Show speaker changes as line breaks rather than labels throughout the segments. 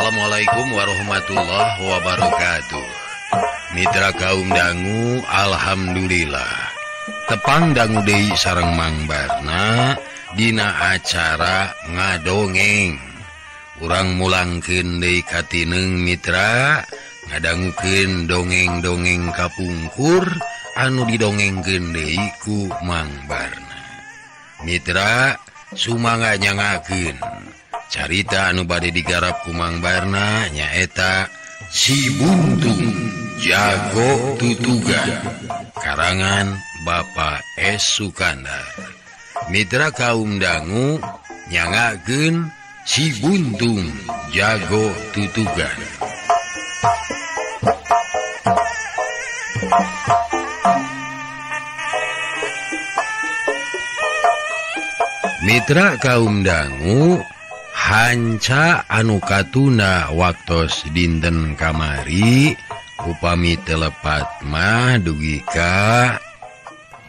Assalamualaikum warahmatullahi wabarakatuh. Mitra kaum dangu, alhamdulillah. Tepang dangu deui sareng Mang Barna dina acara ngadongeng. Urang mulangkeun deui katineng mitra, ngadangukeun dongeng-dongeng kapungkur anu didongengkeun deui ku Mang Barna. Mitra sumangga nyangakeun carita anu bade digarap ku Mang Barna nyaeta Si Buntung Jago Tutugan karangan Bapak S. Sukandar. Mitra kaum dangu nyangakeun Si Buntung Jago Tutugan. Mitra kaum dangu, hanca anu katuna waktos dinten kamari upami telepat mah dugi ka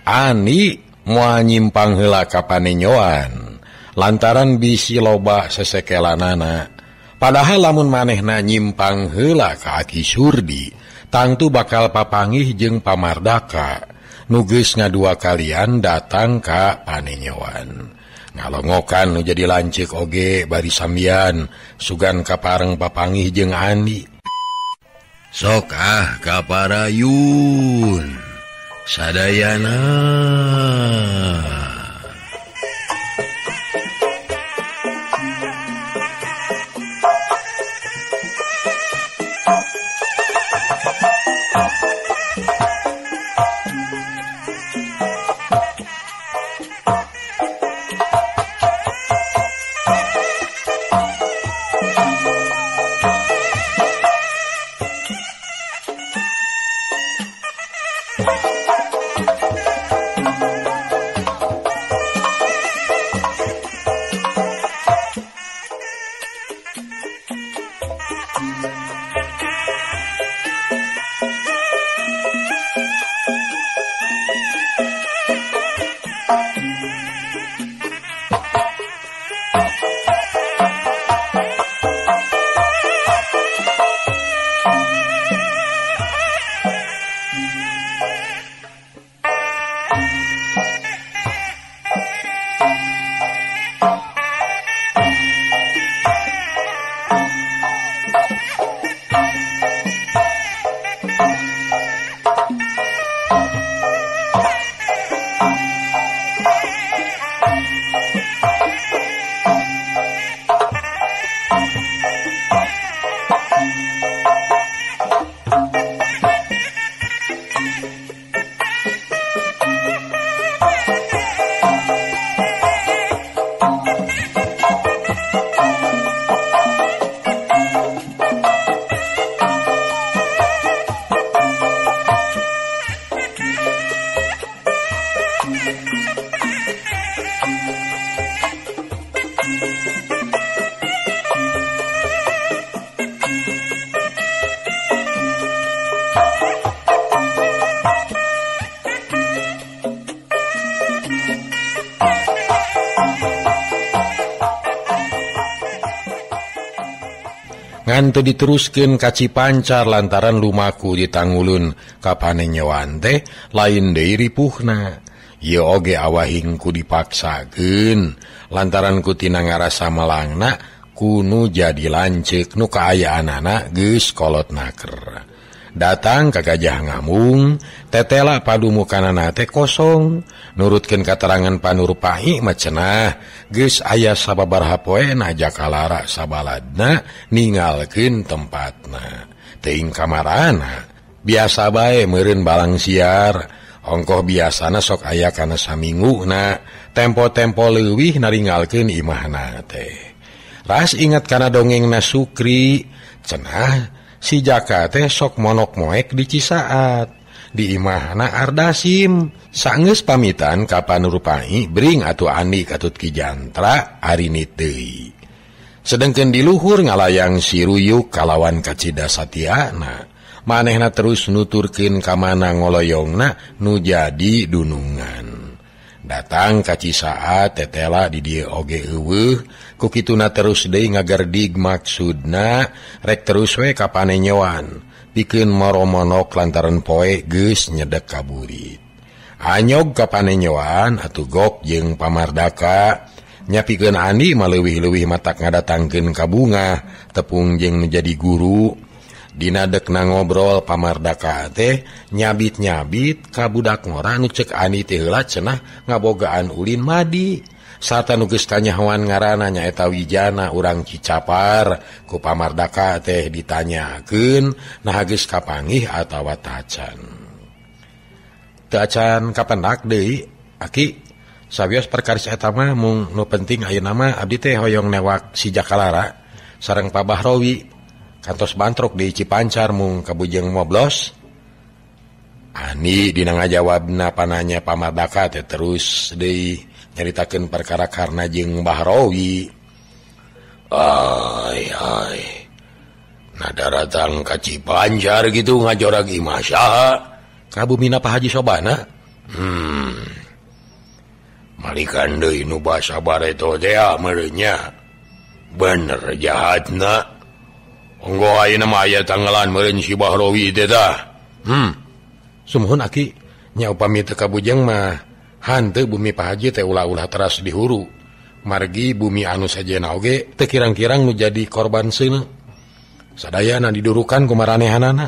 Ani moal nyimpang heula ka panenyoan lantaran bisi loba sesekelanana. Padahal lamun manehna nyimpang heula ka Aki Surdi tangtu bakal papangih jeung Pamardaka nu geus ngadua kalian datang ka panenyoan. Ngalongokan nu jadi lanceuk oge bari sambian sugan kapareng papangih jeung Andi. Sok ah kaparayun sadayana. Ngan teu diteruskeun ka Cipancar lantaran lumaku ditangulun ka panenyoan teh lain deui ripuhna. Ieu oge awahing ku dipaksakeun lantaran ku tina ngarasa melangna kunu jadi lanceuk nu kaayaanana geus kolot naker. Datang ka Gajah Ngamung, tetela padumukanana teh kosong. Nurutkeun katerangan Panurpahi mah cenah geus aya sababaraha poena jakalara sabaladna ninggalkeun tempatna. Teuing kamarana biasa bae meureun balang siar, ongkoh biasana sok aya kana saminguna, tempo-tempo leuwih naringgalkeun imahna teh. Ras ingat kana dongengna Sukri, cenah si Jaka teh sok monok moek di Cisaat di imahna Ardasim. Sanggeus pamitan ka Panurpahi bring atuh Andi katut Ki Jantra arinit deui. Sedengkeun di luhur ngalayang si Ruyuk kalawan kacida satiana. Manehna terus nuturkeun ka mana ngoloyongna nu jadi dunungan. Datang ka Cisaat tetela di dieu oge eueuh Ku kituna terus deui ngagerdig maksudna rek terus we ka panenyoan pikeun moromonok lantaran poe geus nyedek ka burit. Anyog ka panenyoan atuh gok jeung pamardaka nyapikeun Andi mah leuwih-leuwih matak ngadatangkeun ka bunga tepung jeung nu jadi guru. Dina dekna ngobrol pamardaka teh nyabit-nyabit ka budak ngora nu ceuk Andi teh heula cenah ngabogaan ulin madi. Sarta nu geus kanyahoan ngaranna nyaeta Wijana urang Cicapar ku pamardaka teh ditanyakeun naha geus kapanggih atawa tacan. Teu acan kapendak deui aki sawios perkaris eta mah mung nu penting ayeuna mah abdi teh hoyong newak si Jakalara sareng Pak Bahrowi kantos bantrok di Cipancar mung kabujeng moblos. Ani dina ngajawabna pananya pamardaka teh terus deui nyaritakeun perkara karna jeung Bahrowi. Ai ai nadaratang ka Cipancar gitu ngajorag imah saha ka bumina Pak Haji Sobana. Malikan deui nu basa bareto teh meureun nya bener jahatna. Onggo ayeuna mah aya tanggalan meureun si Bahrowi teh tah. Sumuhun aki nya upami teu kabujeng mah hanteu bumi Pak Haji teh ulah-ulah teras dihuru. Margi bumi anu sejenna oge teu kirang-kirang nu jadi korban seuneu. Sadayana didurukan ku maranehanana.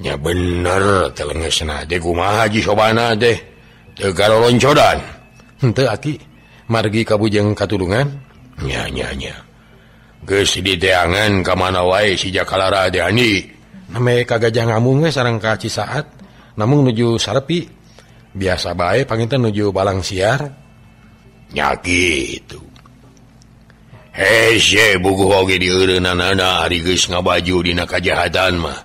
Nya bener telengesna teh kumaha Haji Sobana teh teu garoloncodan. Henteu aki margi kabujeng katulungan. Nya nya nya. Geus diteangan ka mana wae si Jakalara teh Andi. Name ka Gajah Ngamung we sareng ka Cisaat namung nuju sarepi. Biasa bae panginten nuju balang siar. Nya kitu. Hese buguh oge dieureunanana ari geus ngabaju dina kajahatan mah.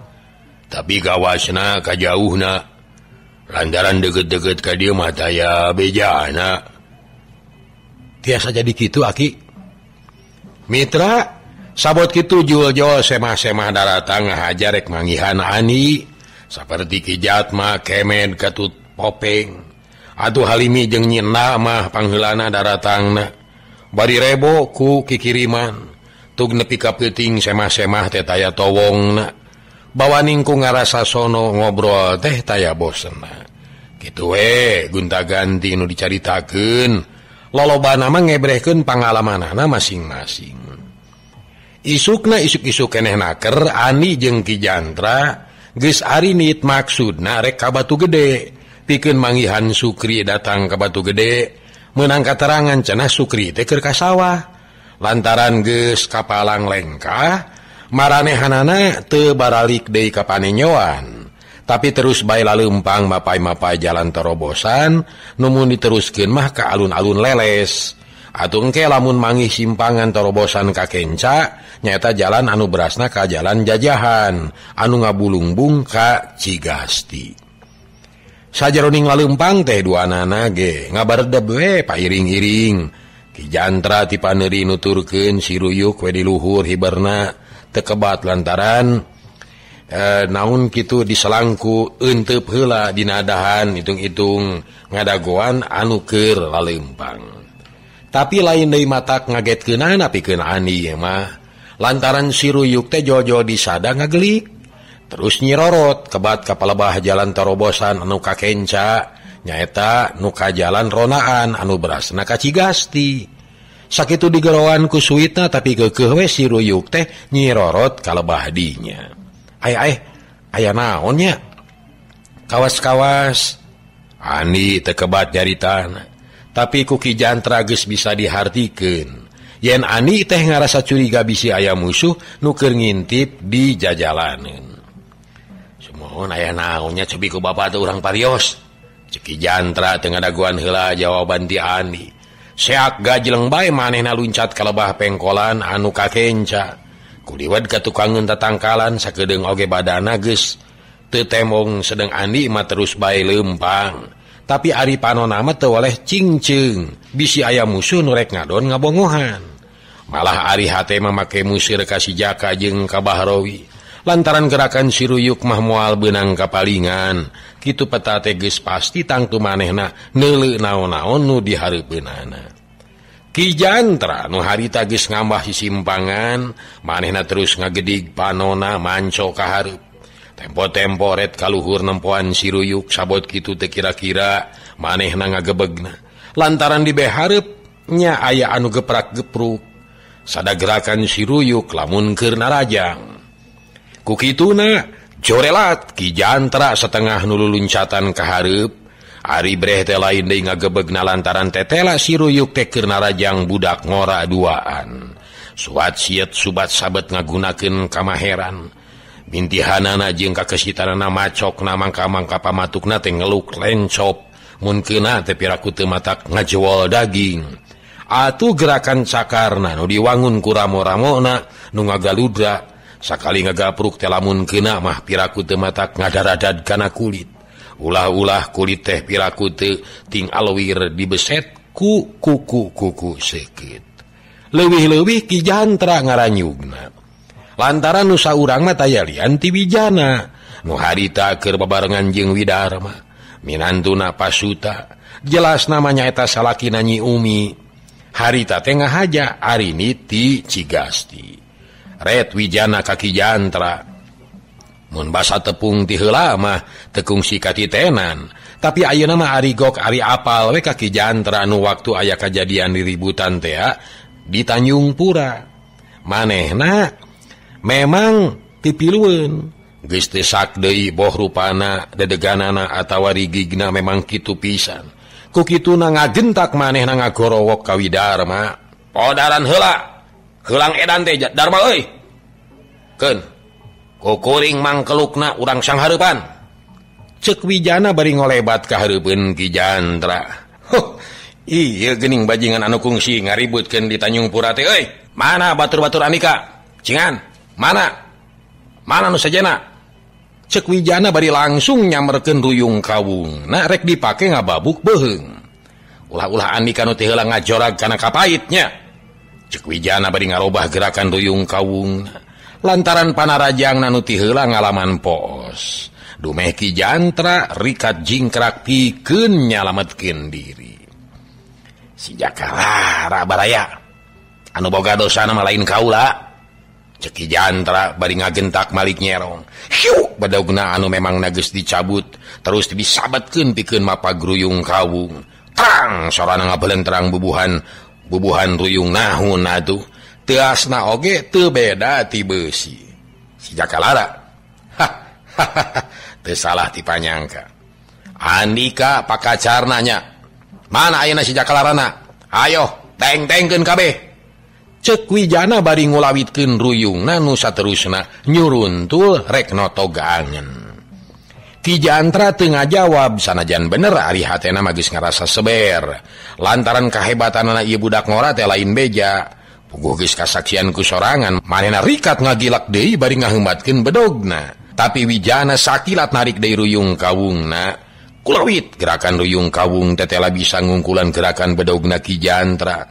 Tapi kawasna kajauhna lantaran deukeut-deukeut ka dieu mah taya bejana. Tiasa jadi kitu aki. Mitra sabot kitu jul-jol semah-semah daratang ngahajar rek manggihan Ani saperti Ki Jatma kemed katut popeng atuh Halimi jeung Nyina mah pangheulana daratangna bari rebo ku kikiriman tug nepi ka peuting semah-semah teh taya towongna bawaning ku ngarasa sono ngobrol teh taya bosenna kitu we gonta-ganti nu dicaritakeun lolobana mah ngebrehkeun pangalamanana masing-masing. Isukna isuk-isuk keneh naker Ani jeung Ki Jantra geus arinit maksudna rek ka Batu Gede pikeun manggihan Sukri datang ka Batu Gede meunang katerangan cenah Sukri teh keur ka sawah lantaran geus kapalang lengkah maranehanana teu baralik deui ka panenyoan tapi terus bae laleumpang mapai-mapai jalan terobosan numun diteruskeun mah ka alun-alun leles. Atuh engke lamun manggih simpangan terobosan ka Kenca nyaeta jalan anu berasna ka jalan Jajahan anu ngabulungbung ka Cigasti. Sajeroning laleumpang teh duanana ge ngabaredeb we pairing-iring. Ki Jantra ti paneuri nuturkeun si Ruyuk we di luhur hiberna teu kebat lantaran naun kitu diselangku eenteup heula dina dahan hitung-hitung ngadagoan anu keur laleumpang. Tapi lain deui matak ngagetkeunana pikeun Ani mah lantaran si Ruyuk teh jojo disada ngagelik terus nyirorot kebat ka palebah jalan terobosan anu ka Kenca nyaeta nu ka jalan Ronaan anu berasna ka Cigasti. Sakitu digeroan ku suitna tapi keukeuh we si Ruyuk teh nyirorot ka lebah dinya. Ay ay aya naon nya kawas-kawas Ani teu kebat nyaritana. Tapi ku Ki Jantra geus bisa dihartikeun yen Ani teh ngarasa curiga bisi aya musuh nu keur ngintip di jajalaneun. Sumuhun aya naonnya cobi ku bapa teh urang parios. Ceuk Ki Jantra teu ngadagoan heula jawaban ti Ani. Seak gajleng bae manehna luncat ka lebah pengkolan anu ka Kenca. Kuliwat ka tukangeun tatangkalan sakedeung oge badana geus teu temong sedeng Andi mah terus bae leumpang. Tapi ari panona mah teu waleh cingceung bisi aya musuh nu rek ngadon ngabongohan. Malah ari hate mah make musir ka si Jaka jeung ka Bahrowi. Lantaran gerakan si Ruyuk mah moal beunang kapalingan. Kitu peta teh geus pasti tangtu manehna neuleu naon-naon nu dihareupeunana. Ki Jantra nu harita geus ngambah sisimpangan manehna terus ngagedig panona manco ka hareup. Tempo-tempo ret kaluhur nempoan si Ruyuk sabot kitu teu kira-kira manehna ngagebegna. Lantaran di behareup nya aya anu geprak-gepruk. Sada gerakan si Ruyuk lamun keur narajang. Ku kituna jorelat Ki Jantra setengah nu luluncatan ka hareup. Ari breh teh lain deui ngagebegna lantaran tetela si Ruyuk teh keur narajang budak ngora duaan. Suat siet subat sabet ngagunakeun kamaheran. Bintihanana jeung kakesitanana macokna mangka-mangka pamatukna teh ngeluk lencop. Mun keuna teh piraku teu matak ngajewol daging. Atuh gerakan cakarna nu diwangun ku ramo-ramona nu ngagaludra. Sakali ngagapruk teh lamun keuna mah piraku teu matak ngadaradad kana kulit. Ulah-ulah kulit teh piraku teu ting alwir dibeset ku kuku-kuku seukit. Leuwih-leuwih Ki Jantra ngaranyugna. Lantaran nu saurang mah taya lian ti Wijana nu harita keur babarengan jeung Widarma. Minantuna Pasuta jelas namanya eta salakina Nyi Umi. Harita teh ngahaja arini ti Cigasti. Ret Wijana ka Ki Jantra. Mun basa tepung ti heula mah teu kungsi katitenan, tapi ayeuna mah ari gok ari apal we ka Ki Jantra nu waktu aya kajadian diributan teh di Tanjung Pura. Manehna memang pipilueun geus teu sak deui boh rupana dedeganana atawa rigigna memang kitu pisan. Ku kituna ngagentak manehna ngagorowok ka Widarma. Podaran heula, heulang edan teh Darma euy. Keun kukuring mangkelukna urang sanghareupan. Ceuk Wijana bari ngolebat ka hareupeun Ki Jantra. Huh, ieu geuning bajingan anu kungsi ngaributkeun di Tanjung Pura teh euy. Mana batur-batur Andika? Cingan, mana? Mana nu sejenna? Ceuk Wijana bari langsung nyamperkeun ruyung kawung. Na rek dipake ngababuk beuheung. Ulah-ulah Andika nu teu heula ngajorag kana kapaitnya. Ceuk Wijana bari ngarobah gerakan ruyung kawung. Lantaran panarajang nu ti heula ngalaman poos. Dumeh Ki Jantra rikat jingkrak pikeun nyalametkeun diri. Si Jakarara baraya anu boga dosana mah lain kaula. Ceuk Ki Jantra bari ngagentak malik nyerong. Hiuk bedogna anu memang geus dicabut terus disabetkeun pikeun mapag ruyung kawung. Trang sorana ngabelentrang bubuhan ruyung nahun atuh. Teasna oge teu beda ti beusi. Si Jakalara. Teu salah ti panyangka. Andika pakacarna nya. Mana ayeuna si Jakalarana? Ayo, teng-tengkeun kabeh. Ceuk Wijana bari ngulawitkeun ruyungna nu saterusna nyuruntul rek notog angen. Ki Jantra teu ngajawab sanajan bener ari hatena mah geus ngarasa seber. Lantaran kahebatanana ieu budak ngora teh lain beja. Puguh geus kasaksian ku sorangan, manehna rikat ngagilak deui bari ngaheumatkeun bedogna. Tapi Wijana sakilat narik deui ruyung kawungna. Kulawit gerakan ruyung kawung tetela bisa ngungkulan gerakan bedogna Ki Jantra.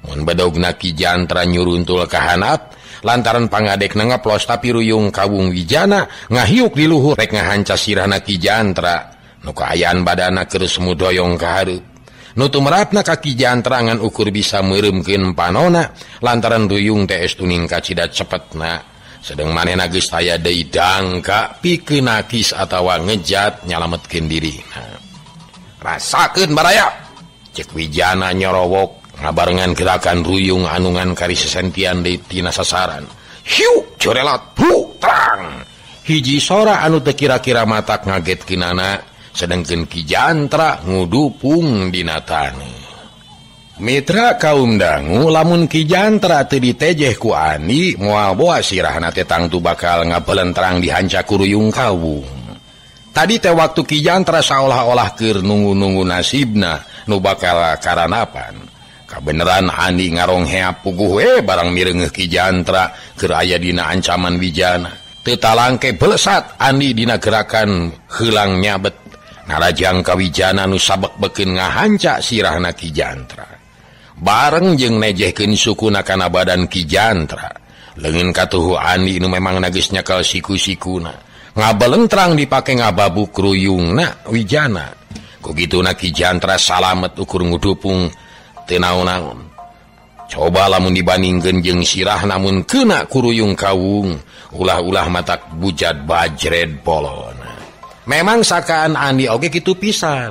Mun bedogna Ki Jantra nyuruntul ka handap, lantaran pangadekna ngaplos tapi ruyung kawung Wijana ngahiuk di luhur rek ngahanca sirahna Ki Jantra. Nu kaayaan badana keur sumudoyong ka hareup. Nu tumerapna ka Ki Jantra ngan ukur bisa meureumkeun panona lantaran ruyung teh estu ningkat cida cepetna. Sedeng manehna geus aya deui dangka pikeun nakis atawa ngejat nyalametkeun dirina. Rasakeun baraya. Ceuk Wijana nyorowok ngabarengan gerakan ruyung anu ngan kari sesentian deui tina sasaran. Hiuk jorelat bu trang. Hiji sora anu teu kira-kira matak ngagetkeunana. Sedengkeun Ki Jantra ngudupung dina taneuh. Mitra kaum dangu lamun Ki Jantra teu ditejeh ku Andi moal boa sirahna teh tangtu bakal ngabelentrang dihanca ku ruyung kawung. Tadi teh waktu Ki Jantra saolah-olah keur nunggu-nunggu nasibna nu bakal karanapan. Kabeneran Andi ngaronghea puguh we barang mireungeuh Ki Jantra keur aya dina ancaman Wijana. Teu talangke belesat Andi dina gerakan heulang nyabet. Narajang ka Wijana nu sabek-bekeun ngahanca sirahna Ki Jantra. Bareng jeung nejehkeun sukuna kana badan Ki Jantra. Leungeun katuhu Andi nu memang geus nyekel siku-sikuna. Ngabelentrang dipake ngababuk ruyungna Wijana. Ku kituna Ki Jantra salamet ukur ngudupung teu naon-naon. Coba lamun dibandingkeun jeung sirah namun kena kuruyung kawung, ulah-ulah matak bujat bajred polona. Memang sakaan Andi oge kitu pisan.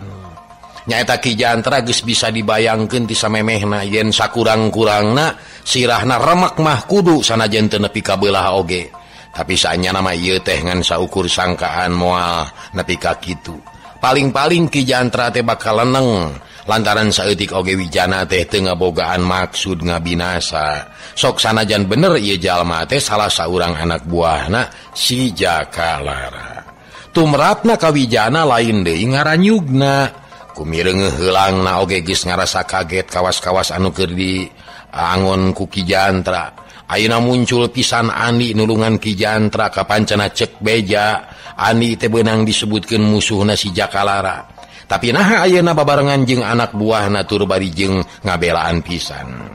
Nyaeta Ki Jantra geus bisa dibayangkeun ti samemehna yen sakurang-kurangna sirahna remek mah kudu sanajan teu nepi ka beulah oge. Tapi saanya nama ieu teh ngan saukur sangkaan moal nepi ka kitu. Paling-paling Ki Jantra teh bakal leneng lantaran saeutik oge Wijana teh teu ngabogaan maksud ngabinasa. Sok sanajan bener ieu jalma teh salah saurang anak buahna si Jaka Lara. Tumrapna ka Wijana lain deui ngaranyugna. Kumireungeuh heulangna oge geus ngarasa kaget kawas-kawas anu keur di angon ku Ki Jantra. Ayeuna muncul pisan Andi nulungan Ki Jantra kapancana cek beja. Andi teh beunang disebutkeun musuhna si Jaka Lara. Tapi naha ayeuna babarengan jeung anak buahna tur bari jeung ngabelaan pisan.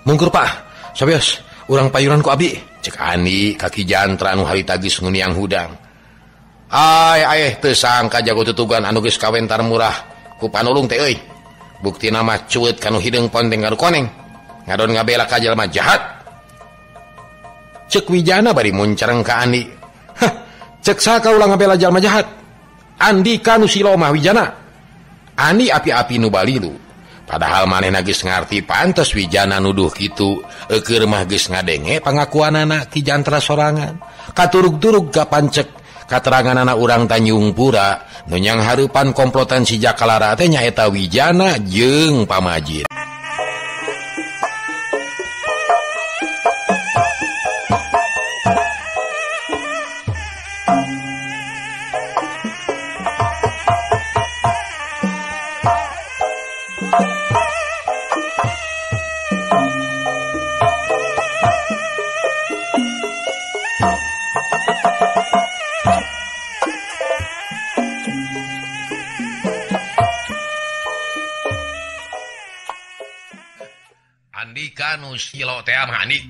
Mungkur Pak, sabios urang payuran ku abdi. Cek Andi ka Ki Jantra nu harita geus nguniang hudang. Ay ay teu sangka jago tutugan anu geus kawentar murah ku panulung teh euy. Buktina mah cueut kanu hideung ponteng kanu koneng. Ngadon ngabela ka jalma jahat. Cek Wijana bari muncereng ka Andi. Hah, cek saka ulah ngabela jalma jahat. Andi kanu silomah Wijana. Andi api-api nu balilu. Padahal manehna geus ngarti pantes Wijana nuduh kitu. Eukeur mah geus ngadenge pangakuanana Ki Jantra sorangan. Katurug-turug ka pancek kateranganana urang Tanjung Pura nu nyang hareupan komplotan si Jaka Lara teh nyaeta Wijana jeung Pamajid. Silo teh mah Andi.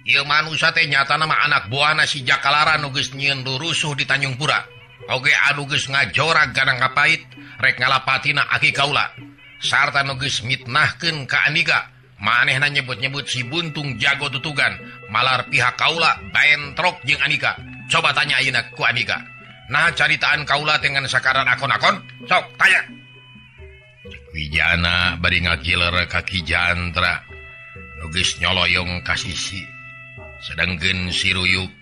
Ieu manusa teh nyatana mah anak buahna si Jaka Lara nu geus nyieun rusuh di Tanjung Pura. Oge anu geus ngajorag kana ngapait rek ngalapatina aki kaula. Sarta nu geus mitnahkeun ka Andika. Manehna nyebut-nyebut si Buntung jago tutugan, malar pihak kaula bentrok jeung Andika. Coba tanya ayeuna ku Andika. Nah caritaan kaula teh ngan sakaran akon-akon? Sok tanya. Wijana bari ngagiler ka Ki Jantra. Geus nyoloyong ka sisi sedangkeun si Ruyuk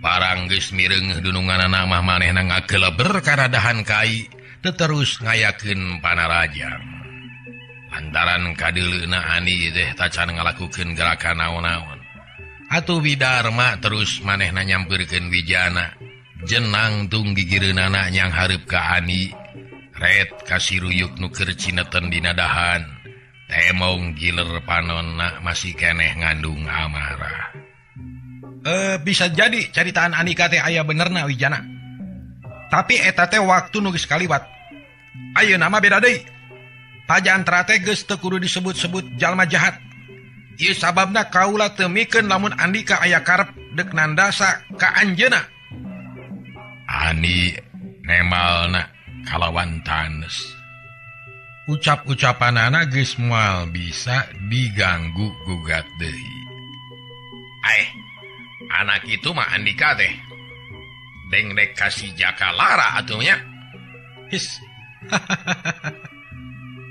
barang geus mireungeuh dununganana mah manehna ngageleber karadahan kai terus ngayakeun panarajang lantaran kadeuleuna Andi teh tacan ngalakukeun gerakan naon-naon atuh Widarma terus manehna nyampeurkeun Wijana jenang tung gigireunana nyang hareup ka Andi ret ka si Ruyuk nu keur cineten dina dahan. Temong giler panonna masih keneh ngandung amarah. Bisa jadi caritaan Andika teh aya benerna Wijana. Tapi eta teh waktu nu geus kaliwat. Ayeuna mah beda deui. Pajantra teh geus teu kudu disebut-sebut jalma jahat. Ieu sababna kaula teu mikeun lamun Andika aya karep deuk nandasa ka anjeunna. Ani nemalna kalawan tanes. Ucap-ucapanana geus moal bisa diganggu gugat deui. Aeh, anak itu mah Andika teh. Dengdek kasih Jaka Lara atuh nya. His.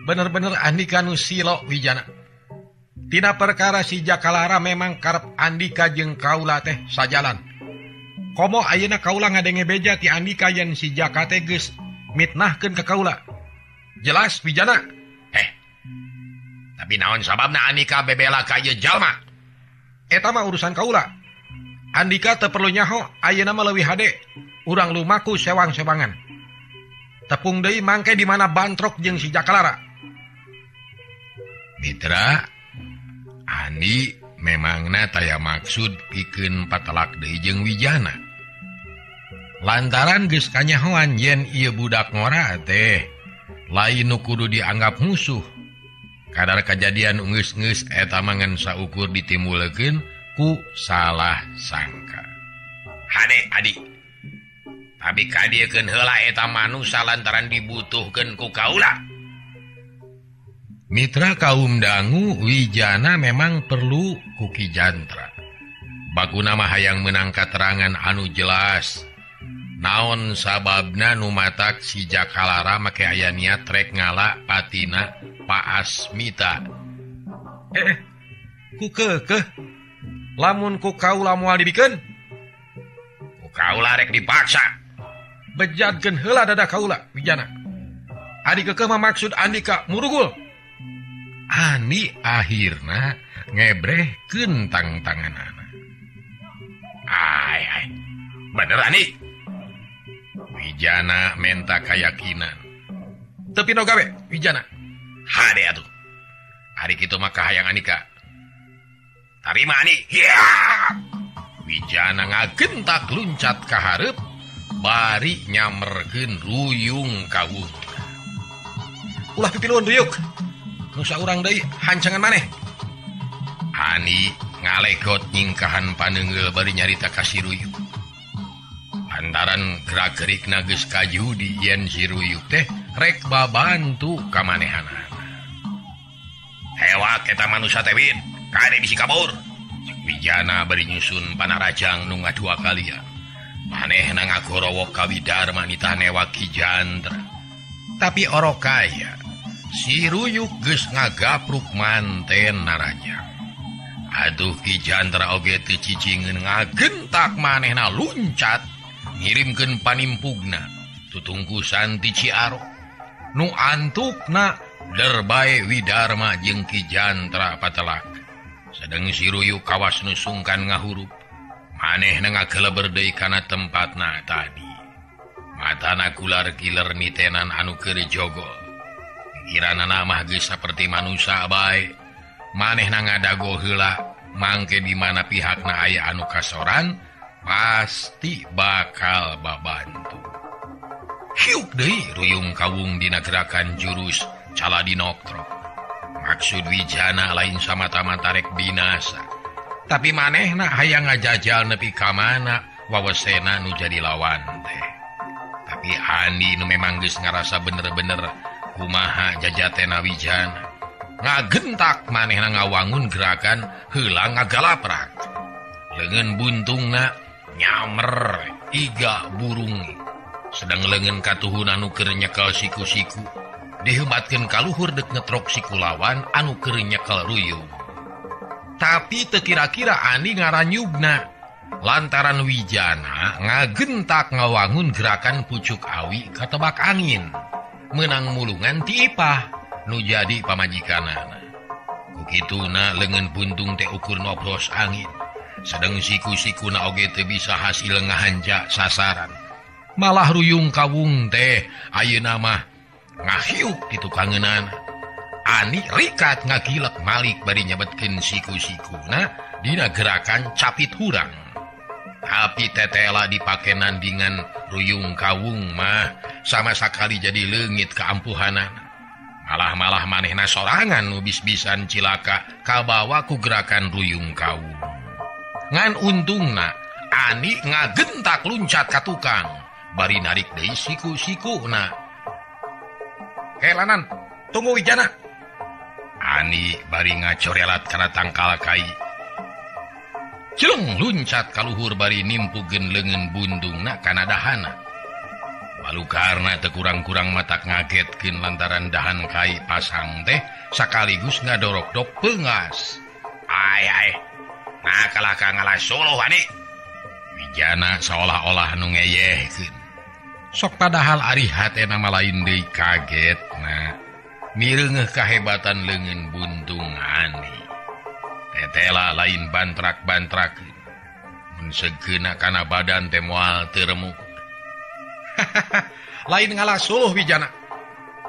Bener-bener Andika nu silo Wijana. Tina perkara si Jaka Lara memang karep Andika jeung kaula teh sajalan. Komo ayeuna kaula ngadenge beja ti Andika yen si Jaka teh geus mitnahkeun ka kaula. Jelas Wijana. Tapi naon sababna Andika bebela ka ieu jalma? Eta mah urusan kaula. Andika teu perlu nyaho, ayeuna mah leuwih hade. Urang lumaku sewang-sewangan. Tepung deui mangke di mana bantrok jeung si Jaka Lara. Mitra, Andi memangna taya maksud pikeun patelak deui jeung Wijana. Lantaran geus kanyahoan yen ieu budak ngora teh lain nu kudu dianggap musuh. Kadar kajadian geus-geus eta mah ngan saukur ditimbulkeun ku salah sangka. Hade adi. Tapi kadiekeun heula eta manusa lantaran dibutuhkeun ku kaula. Mitra kaum dangu Wijana memang perlu ku Ki Jantra. Baguna mah hayang meunang katerangan anu jelas. Naon sababna nu matak si Jakalara make aya niat rek ngala patina Pak Asmita. Ku keukeuh lamun ku kaula moal dibikeun. Ku kaula rek dipaksa. Bejadkeun heula dada kaula Wijana. Adi keukeuh mah maksud Andika murugul. Ani akhirna ngebrehkeun tangtanganana. Ai ai. Bener Ani. Wijana menta kayakinan. Teu pino gawe Wijana. Hade atuh. Ari kitu mah kahayang Andika. Tarima Ani. Hiya! Wijana ngagentak luncat ka hareup bari nyamerkeun ruyung kawung. Ulah pipiluan ruyuk. Nusa urang deui hancangan maneh. Ani ngalegot nyingkahan paneunggeul bari nyarita ka si Ruyuk. Lantaran gerak-gerikna geus kajudi yen si Ruyuk teh rek babantu ka manehanana. Hewak eta manusa teh Win, kade bisi kabur. Cek Wijana bari nyusun panarajang nu ngadua kalian. Manehna ngagorowok ka Widarma nitah newak Ki Jantra. Tapi orok kaya si Ruyuk geus ngagapruk manten narajang. Aduh Ki Jantra oge teu cicingeun ngagentak manehna luncat ngirimkeun panimpugna tutungkusan ti Ciaro. Nu antukna derbae Widarma jeung Ki Jantra patelak. Sedeng si Ruyuk kawas nu sungkan ngahurup. Manehna ngageleber deui kana tempatna tadi. Matana gular giler nitenan anu keur jogol. Pikiranana mah geus saperti manusa bae. Manehna ngadago heula mangke di mana pihakna aya anu kasoran pasti bakal babantu. Hiuk deui ruyung kawung dina gerakan jurus Caladinoktrok. Maksud Wijana lain samata-mata rek binasa. Tapi manehna hayang ngajajal nepi ka mana wawesena nu jadi lawan teh. Tapi Andi nu memang geus ngarasa bener-bener kumaha jajatena Wijana. Ngagentak manehna ngawangun gerakan heula ngagalaprak. Leungeun buntungna nyamer iga burung. Sedang leungeun katuhun anu keur nyekel siku-siku diheumatkeun ka luhur deuk ngetrok siku lawan anu keur nyekel ruyung. Tapi teu kira-kira Andi ngaranyugna lantaran Wijana ngagentak ngawangun gerakan pucuk awi katebak angin. Menang mulungan ti Ipah nu jadi pamajikanana. Ku kituna leungeun buntung teh ukur nobros angin. Sedeng siku-sikuna oge teu bisa hasil ngahanja sasaran. Malah ruyung kawung teh ayeuna mah ngahiuk di tukangeunana. Ani rikat ngagilek malik bari nyebetkeun siku-sikuna dina gerakan capit hurang. Tapi tetela dipake nandingan ruyung kawung mah sama sakali jadi leungit keampuhanana. Malah-malah manehna sorangan nu bis-bisan cilaka kabawa ku gerakan ruyung kawung. Ngan untungna Ani ngagentak luncat ka tukang bari narik deui siku-sikuna. Helanan, tunggu Wijana. Ani bari ngacorelat kana tangkal kai. Cileng luncat kaluhur bari nimpugeun leungeun bundungna kana dahana. Walu karna teu kurang-kurang matak ngagetkeun lantaran dahan kai pasang teh sakaligus ngadorok-dok peungas. Ai ai. Nah kalah ka ngalah suluh Ani. Wijana seolah-olah nu ngeyehkeun. Sok padahal ari hatena mah lain deui kagetna. Mireungeuh kahebatan leungeun buntung Ani. Tetela lain bantrak-bantrakeun. Mun segeuna kana badan teh moal teu remuk. Lain ngalah suluh Wijana.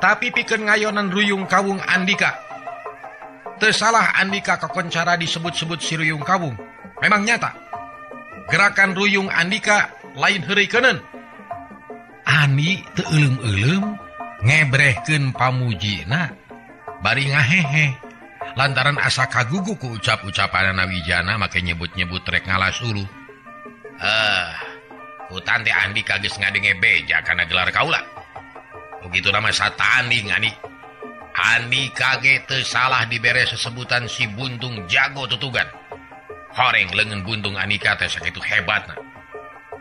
Tapi pikeun ngayonan ruyung kawung Andika. Teu salah Andika kakoncara disebut-sebut si ruyung kawung. Memang nyata. Gerakan ruyung Andika lain heureukeuneun. Ani teu euleuh-euleuh ngebrehkeun pamujina bari ngahehe. Lantaran asa kagugu ku ucap-ucapanana Wijana make nyebut-nyebut rek ngalah suluh. Hutan teh Andika geus ngadenge beja kana gelar kaula. Begitu nama satanding Ani. Andi kaget teu salah dibere sesebutan si Buntung jago tutugan. Horeng leungeun Buntung Andika teh sakitu hebatna.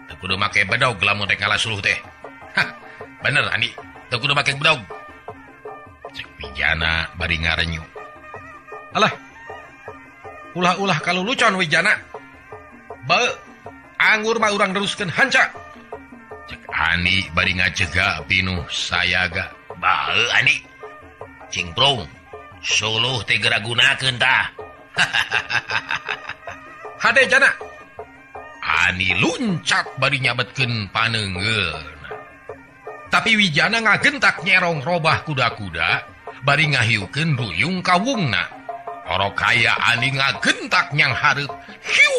Teu kudu make bedog lamun rek ngalah suluh teh. Hah, bener Andi, teu kudu make bedog. Cek Wijana bari ngarenyu. Alah. Ulah-ulah kalulucon Wijana. Bae anggur mah urang neruskeun hanca. Cek Ani bari ngajega pinuh sayaga. Bae Ani. Cingprung, suluh teh geura gunakeun tah. Hade Jana. Ani luncat bari nyabetkeun paneungeulna. Tapi Wijana ngagentak nyerong robah kuda-kuda bari ngahiukeun ruyung kawungna. Orok kaya Ani ngagentak nyang hareup. Hiu!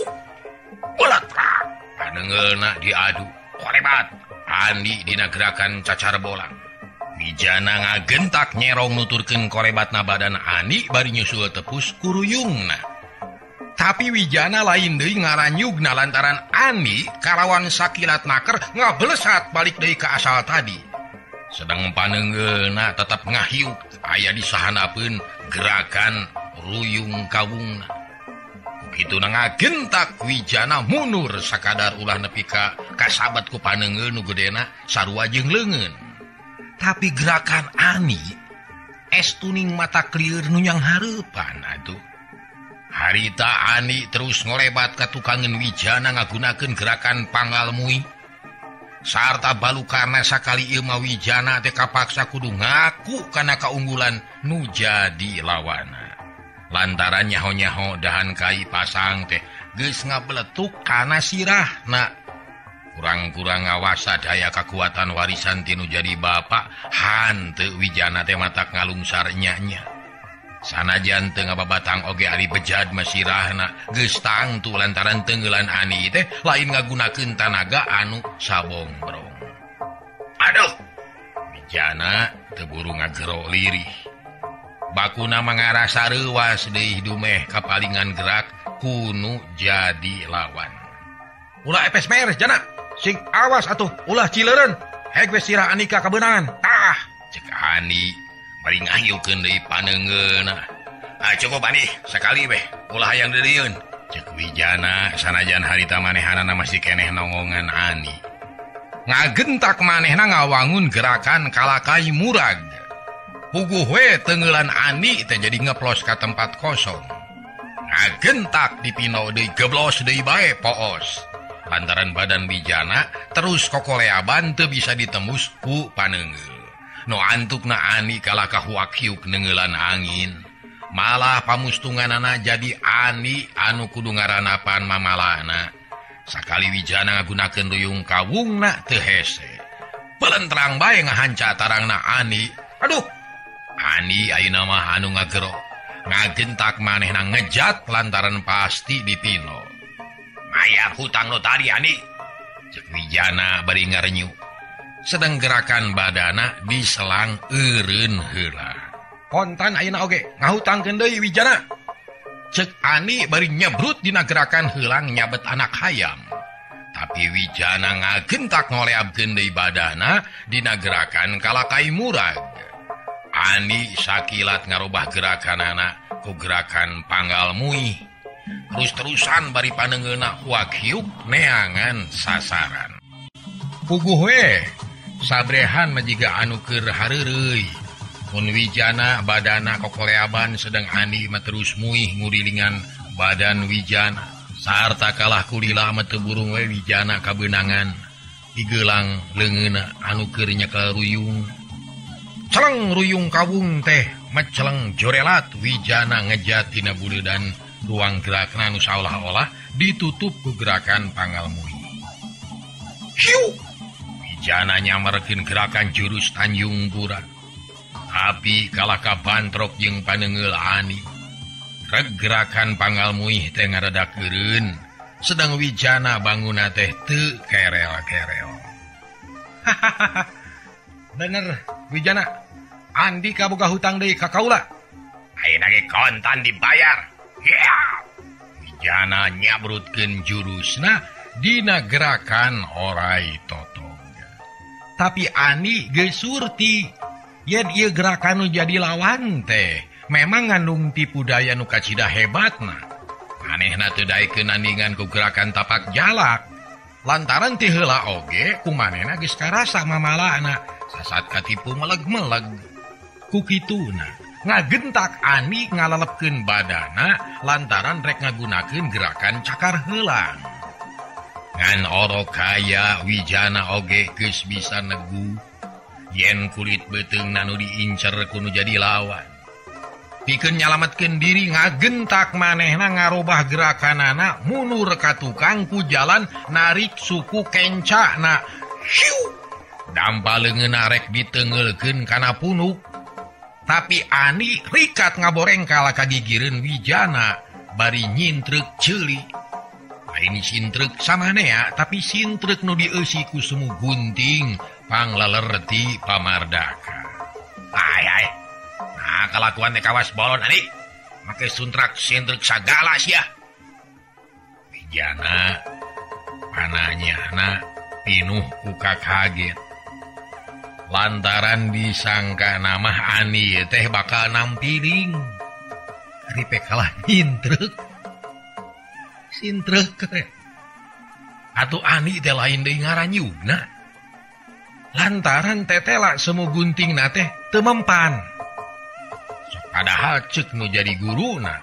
Beletrak. Paneungeulna diadu. Korebat. Ani dina gerakan cacar bolang. Wijana ngagentak nyerong nuturkeun korebatna badan Ani bari nyusul tepus kuruyungna. Tapi Wijana lain deui ngaranyugna lantaran Ani kalawan sakilat naker ngabelesat balik deui ka asal tadi. Sedang paneungeulna tetep ngahiuk aya di sahanapeun gerakan ruyung kawungna. Kitu ngagentak Wijana mundur sakadar ulah nepi ka kasabat ku paneungeul nu gedena sarua jeung leungeun. Tapi gerakan Ani es tuning mata klieur nu nyang hareupan atuh. Harita Ani terus ngolebat ka tukangeun Wijana ngagunakeun gerakan panggal mui. Sarta balukarna sakali ieu mah Wijana teh kapaksa kudu ngaku kana kaunggulan nu jadi lawana. Lantaran nyaho-nyaho dahan kai pasang teh geus ngabeletuk kana sirahna. Kurang-kurang ngawasa daya kakuatan warisan tinu jadi bapak hanteu Wijana teh matak ngalungsar nya-nya. Sanajan teu ngababatang oge ari bejad mah sirahna geus tangtu lantaran teungeulan Ani teh lain ngagunakeun tanaga anu sabongbrong. Aduh, Wijana teu buru ngagero lirih. Bakuna mangarasa reuwas deui dumeh kapalingan gerak kunu jadi lawan. Ulah epes mer Jana. Sing awas atuh ulah cileureun. Heg we sirah Anika kabeunangan. Tah, cek Ani bari ngahiukeun deui paneungeulna. Ah cukup Ani, sakali weh ulah hayang deulieun. Cek Wijana sanajan harita manehanana masih keneh nongongan Ani. Ngagentak manehna ngawangun gerakan kalakai murag. Puguh we teungeulan Ani teh jadi ngeplos ka tempat kosong. Ngagentak dipino deui geblos deui bae poos. Lantaran badan Wijana terus kokoleaban teu bisa ditembus ku paneungeul. No antukna Ani kalah ka huak-hiuk neungeulan angin. Malah pamustunganana jadi Ani anu kudu ngaranapan mamalana. Sakali Wijana ngagunakeun ruyung kawungna teu hese. Pelentrang bae ngahanca tarangna Ani. Aduh, Ani ayeuna mah anu ngagero. Ngagentak manehna ngejat lantaran pasti dipino. Mayar hutang nu tadi Ani. Cek Wijana bari ngarenyu. Sedang gerakan badana diselang eureun heula. Kontan ayeuna oge ngahutangkeun deui Wijana. Cek Ani bari nyebrut dina gerakan heulang nyabet anak hayam. Tapi Wijana ngagentak ngoleabkeun deui badana dina gerakan kalakai murag. Ani sakilat ngarobah gerakanana ku gerakan panggal mui. Terus-terusan bari paneungeulna huak-hiuk neangan sasaran. Puguh we sabrehan mah jiga anu keur hareureuy. Mun Wijana badana kokoleaban sedang Ani mah terus muih ngurilingan badan Wijana. Sarta kalah kulila mah teu burung we Wijana kabeunangan. Digelang leungeunna anu keur nyekel ruyung. Celeng ruyung kawung teh meceleng jorelat Wijana ngejat dina buleudan ruang gerakna nu saolah-olah ditutup ku gerakan panggal mui. Hiu! Wijana nyamerkeun gerakan jurus Tanjung Pura. Tapi kalah kabantrok jeung paneungeul Ani. Reg gerakan panggal muih teh ngaredak eureun, sedang Wijana bangunna teh teu kerel-kerel. Hahaha. Bener, Wijana. Andika boga hutang deui ka kaula. Ayeuna ge kontan dibayar. Yeah. Wijana nyabrutkeun jurusna dina gerakan orai totong. Tapi Ani geus surti. Yen ieu gerakan nu jadi lawan teh memang ngandung tipu daya nu kacida hebatna. Manehna teu daekeun nandingan ku gerakan tapak jalak. Lantaran ti heula oge ku manehna geus karasa mamalana sasat katipu meleg-meleg. Ku kituna ngagentak Ani ngalelepkeun badana lantaran rek ngagunakeun gerakan cakar heulang. Ngan oro kaya Wijana oge geus bisa negu yen kulit beuteungna nu diincer ku nu jadi lawan. Pikeun nyalametkeun diri ngagentak manehna ngarobah gerakanana mundur ka tukang ku jalan narik suku kencana. Hiu! Dampa leungeunna rek diteungeulkeun kana punuk. Tapi Ani rikat ngaboreng kalah kagigireun Wijana bari nyintrek ceuli. Lain sintrek samanea tapi sintrek nu dieusi ku semu gunting panglelerti pamardaka. Ai ai. Nah, kalakuan teh kawas bolon Ani. Make suntrak sintrek sagala sia. Wijana pananyana pinuh ku kaget. Lantaran disangka namah Ani teh bakal nampiling. Ripe kalah nyintrek. Sintrek atuh Ani teh lain deui ngaranyugna. Lantaran tetela semu guntingna teh teu mempan. Padahal ceuk nu jadi guruna,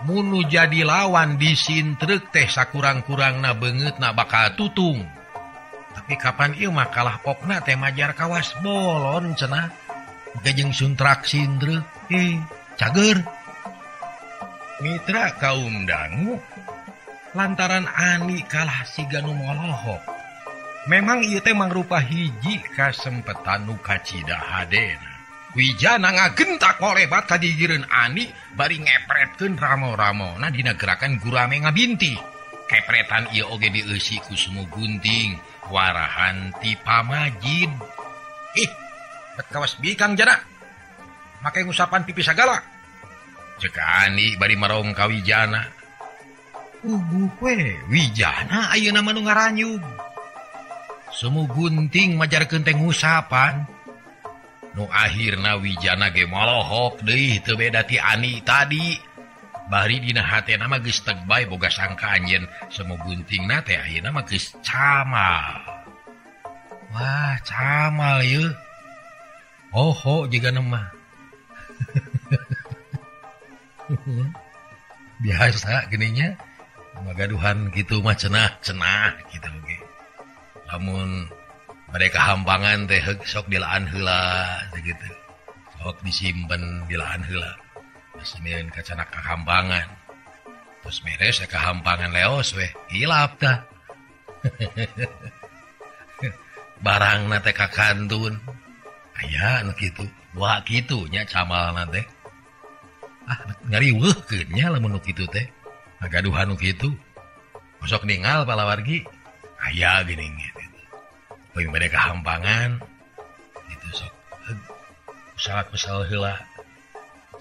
mun nu jadi lawan disintrek teh sakurang-kurangna beungeutna bakal tutung. Tapi kapan ieu mah kalah pokna teh majar kawas bolon cenah. Engke jeung suntrak sintrek cager. Mitra kaum dangu lantaran Ani kalah siga nu molohok. Memang ieu teh mangrupa hiji kasempetan nu kacida hadena. Wijana ngagentak molebat kagigireun Ani bari ngepretkeun ramo-ramona dina gerakan gurame ngabinti. Kepretan ieu oge dieusi ku semu gunting warahan ti pamajid. Ih, bet kawas bikang jana. Make ngusapan pipi sagala. Ceuk Ani bari marong ka Wijana. Uguh we, Wijana ayeuna mah nu ngaranyug. Semu gunting majarkeun teh ngusapan. Nu akhirna Wijana ge molohok deui teu beda ti Ani tadi. Bari dina hatena mah geus teg bae boga sangkaan yen semu guntingna teh ayeuna mah geus camal. Wah, camal ieu. Oho jigana mah. Biasa geuning nya. Magaduhan kitu mah cenah-cenah kitu ge. Lamun mereka hampangan teh sok dilaan heula gitu. Sok disimpen dilaan heula. Geus kacana kahampangan. Terus beres kahampangan leos weh hilap tah. Barangna teh kakantun. Aya nu kitu. Wah kitu nya camalna teh. Ah ngariweuhkeun nya lamun nu kitu teh. Gaduhan nu kitu. Sok ningal palawargi aya geuning gitu. Poing bade kahampangan gitu sok usaha-usaha heula.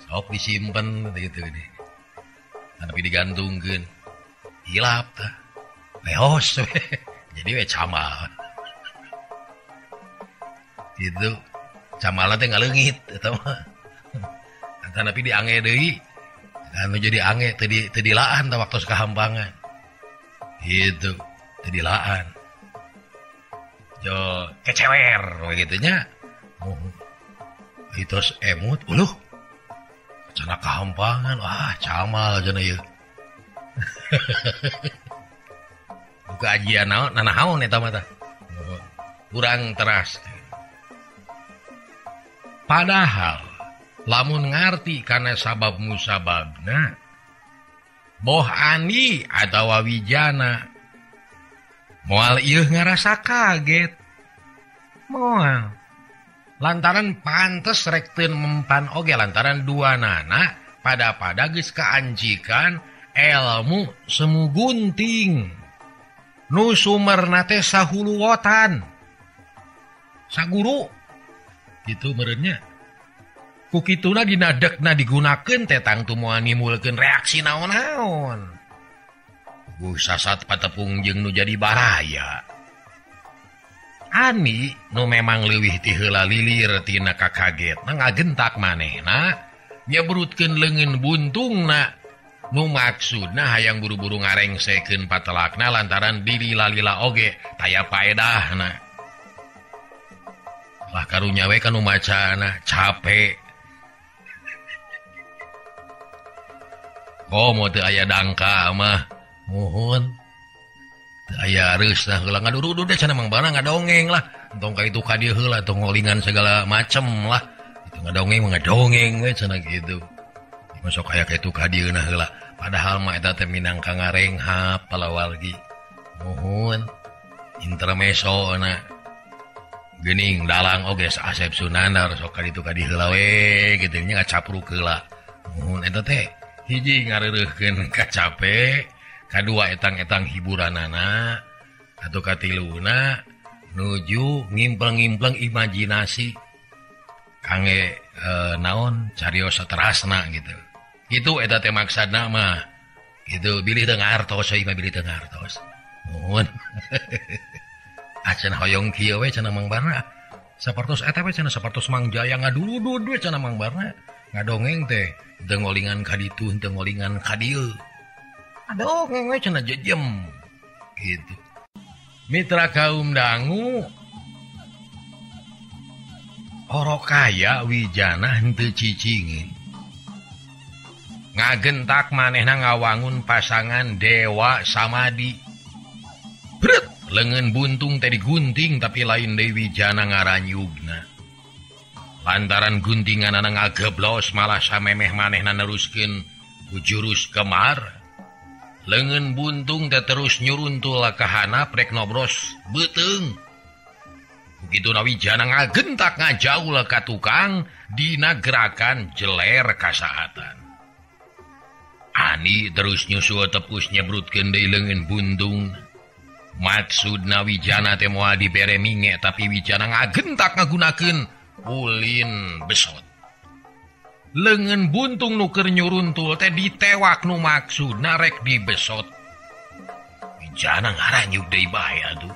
Sok disimpen gitu gede. Tapi digantungkeun. Hilap tah. Leos we. Jadi we camal. Gitu. Camalna teh ngaleungit eta mah. Tapi diange deui. Anu jadi ange teu dilaan tah waktu kahampangan. Gitu, teu dilaan. Jo kecewer gitu nya. Oh. Itu emut, uluh. Cenah kahampangan, wah camal cenah ieu. Buka ajian naon, nanaon eta mah tah. Kurang teras. Padahal lamun ngarti kana sabab musababna boh Ani atawa Wijana moal ieu ngarasa kaget. Moal. Lantaran pantes rekteun mempan oge lantaran dua nana pada-pada geus kaancikan elmu semu gunting. Nu sumerna teh sahuluwotan. Saguru kitu meureunnya. Ku kituna dina dekna digunakeun teh tangtu moal nimbulkeun reaksi naon-naon. Sasat patepung jeung nu jadi baraya. Ani nu memang leuwih ti heula lilir tina kakagetna ngagentak manehna nyebrutkeun leungeun buntungna nu maksudna hayang buru-buru ngarengsekeun patelakna lantaran dilila-lila oge taya paedahna. Lah karunya we kanu macana capek. Komo teu aya dangka mah muhun. Teu aya reusna heula ngadurudud cenah Mang Barna ngadongeng lah. Entong ka itu ka dieu heula tong ngolingan segala macem lah. Itu ngadongeng ngadongeng we cenah kitu. Masuk aya ka itu ka dieu nah heula. Padahal mah eta teh minangka ngarenghap palawargi. Muhun intermeso na. Geuning dalang oge Asep Sunandar sok ka ditu ka dieu heula we kitu nya ngacapruk heula. Muhun eta teh hiji ngareureuhkeun kacape, kadua etang-etang hiburanana, atau katiluna nuju ngimpleng-ngimpleng imajinasi kangge naon cariosa terasna gitu. Itu eta teh maksudna mah. Gitu bilih teu ngartos ieu mah bilih teu ngartos. Nuhun. Acan hoyong kieu we cenah Mang Barna. Sapertos eta we cenah sapertos Mang Jaya ngaduludud we cenah Mang Barna. Ngadongeng teh teu ngolingan ka ditu teu ngolingan ka dieu. Adongeng we cenah jejem gitu. Mitra kaum dangu orok kaya Wijana henteu cicingin. Ngagentak manehna ngawangun pasangan Dewa Samadi. Brut, leungeun buntung teh digunting tapi lain deui Wijana ngaranyugna. Lantaran guntinganana ngageblos malah samemeh manehna neruskeun ku jurus kemar. Leungeun buntung teh terus nyuruntul ka hanap rek nobros beuteung. Begitu Wijana ngagentak ngajaul ka tukang dina gerakan jeler kasaatan. Ani terus nyusul tepus nyebrutkeun deui leungeun buntung. Maksudna Wijana teh moal dibere minge tapi Wijana ngagentak ngagunakeun ulin besot. Leungeun buntung nu keur nyuruntul teh ditewak nu maksudna rek dibesot. Wijana ngaranyug deui bae atuh.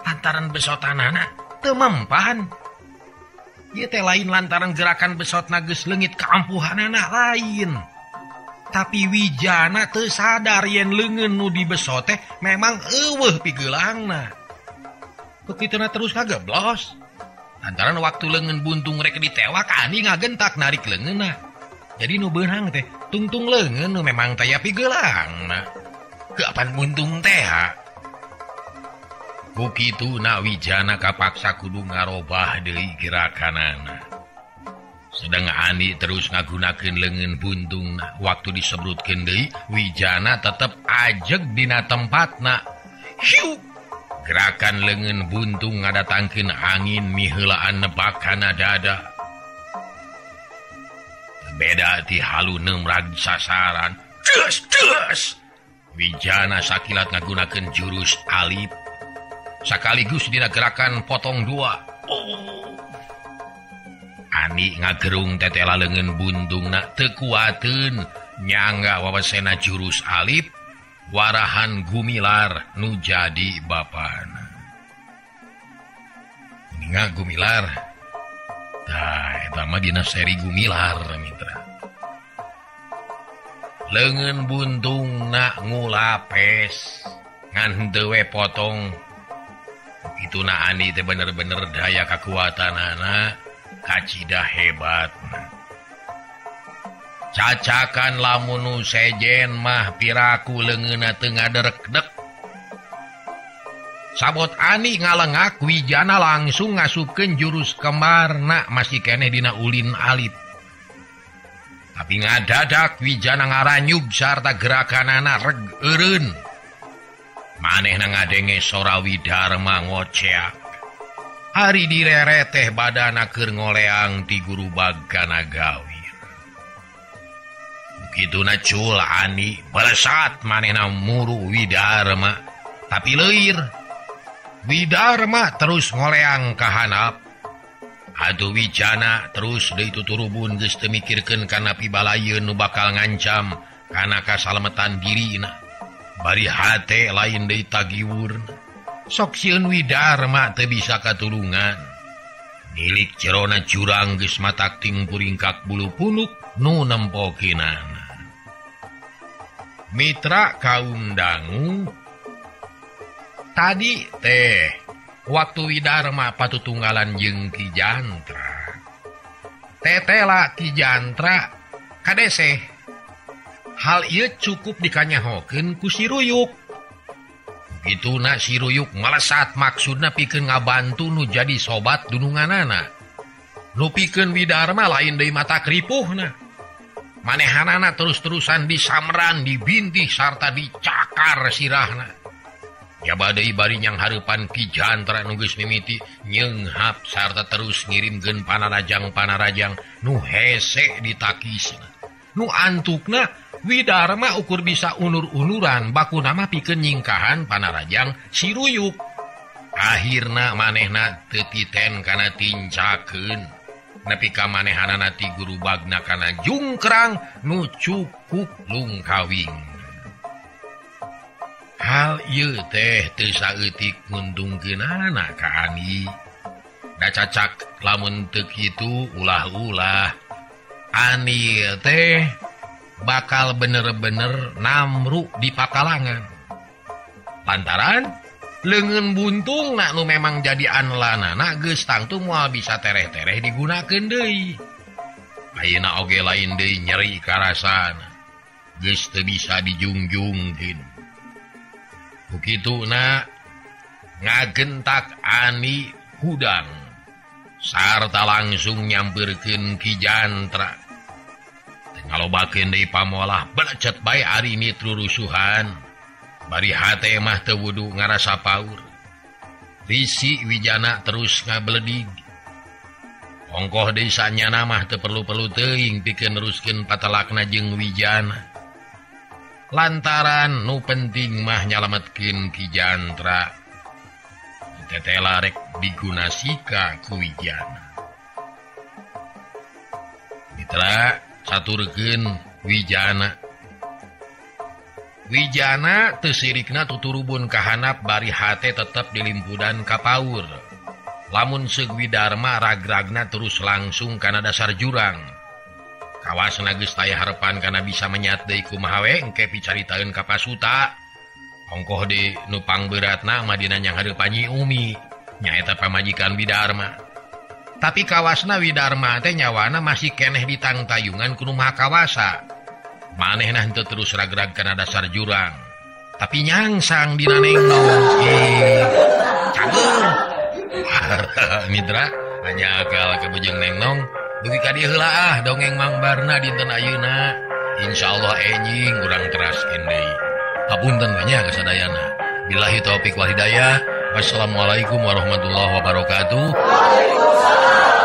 Lantaran besotanana teu mempan. Ieu teh lain lantaran gerakan besotna geus leungit kaampuhanana lain. Tapi Wijana teu sadar yen leungeun nu dibesot teh memang eueuh pigeulangna. Kukituna terus kageblos. Lantaran waktu leungeun buntung rek ditewak Ani ngagentak narik leungeunna. Jadi nu beunang teh tungtung leungeun nu memang taya pigeulangna. Kapan buntung teh ha? Kukituna Wijana kapaksa kudu ngarobah deui gerakanana. Sedang Ani terus ngagunakeun leungeun buntungna. Waktu disebrutkeun deui Wijana tetep ajeg dina tempatna. Hiu! Gerakan leungeun buntung ngadatangkeun angin miheulaan nebak kana dada. Beda ti halu neumrag sasaran. Des des! Wijana sakilat ngagunakeun jurus alip. Sakaligus dina gerakan potong dua. Oh. Ani ngagerung tetela leungeun buntungna teu kuateun nyangga wawasena jurus alip warahan Gumilar nu jadi bapana. Ninga Gumilar. Tah eta mah dina seri Gumilar mitra. Leungeun buntungna ngulapes ngan henteu we potong. Ituna Ani teh bener-bener daya kakuatanana kacida hebat. Cacakan lamun nu sejen mah piraku leungeunna teu ngaderekdek. Sabot Ani ngalengak Wijana langsung ngasupkeun jurus kemarna masih keneh dina ulin alit. Tapi ngadadak Wijana ngaranyug sarta gerakanana reg eureun. Manehna ngadenge sora Widarma ngoceak. Ari direreteh badana keur ngoleang ti gurubag kana gawir. Kituna cul Ani balesat manehna muru Widarma tapi leuir. Widarma terus ngoleang ka hanap. Aduh Wijana terus deui tuturubun geus teu mikirkeun kana pibalayeun nu bakal ngancam kana kasalametan dirina. Bari hate lain deui tagiwur. Sok sieun Widarma teu bisa katulungan. Nilik jerona jurang geus matak tingkuringkak bulu punuk nu nempokinana. Mitra kaum dangu tadi teh waktu Widarma patutunggalan jeung Ki Jantra. Tetela Ki Jantra kadeseh. Hal ieu cukup dikanyahokeun ku si Ruyuk. Kituna si Ruyuk melesat maksudna pikeun ngabantu nu jadi sobat dununganana. Nu pikeun Widarma lain deui mata kripuhna. Manehanana terus-terusan disamran, dibintih sarta dicakar sirahna. Jaba deui bari nyang hareupan Ki Jantra nu geus mimiti nyeunghap sarta terus ngirimkeun panarajang-panarajang nu hese ditakisna. Nu antukna Widarma ukur bisa unur-unuran bakuna mah pikeun nyingkahan panarajang si Ruyuk. Akhirna manehna teu titen kana tincakeun nepi ka manehanana ti guru bagna kana jungkrang nu cukup lungkawing. Hal ieu teh teu saeutik nguntungkeunana ka Ani. Da cacak lamun teu kitu ulah-ulah Ani teh bakal bener-bener namru di pakalangan. Lantaran leungeun buntungna nu memang jadi anlanana geus tangtu moal bisa tereh-tereh digunakeun deui. Ayeuna oge lain deui nyeri karasana. Geus teu bisa dijungjungkeun. Ku kituna ngagentak Ani hudang sarta langsung nyampeurkeun Ki Jantra. Ngalobakeun deui pamolah belecet bae ari nitru rusuhan. Bari hate mah teu wudu ngarasa paur. Risi Wijana terus ngabledig. Ongkoh deui sanyana mah teu perlu-perlu teuing pikeun neruskeun patelakna jeung Wijana. Lantaran nu penting mah nyalametkeun Ki Jantra. Tetela rek digunasika ku Wijana. Mitra caturkeun Wijana. Wijana teu sirikna tuturubun kahanap bari hate tetep dilimpudan ka paur. Lamun seug Widarma ragragna terus langsung kana dasar jurang. Kawasna geus taya harepan kana bisa menyat deui kumaha we engke picaritaeun ka pasuta. Ongkoh deui nu pangberatna mah dina nyang hareupan Nyi Umi, nyaeta pamajikan Widarma. Tapi kawasna Widarma teh nyawana masih keneh ditangtayungan ku nu Maha Kawasa. Manehna henteu terus ragrag kana dasar jurang. Tapi nyangsang dina nengnong. Cager. Mitra hanya akal kebujeng nengnong. Dugi ka dieu heula ah dongeng Mang Barna dinten ayeuna. Insyaallah enjing urang teraskeun deui. Hapunten banyak kasadayana. Billahi taufik wal hidayah. Wassalamualaikum warahmatullahi wabarakatuh.
Waalaikumsalam.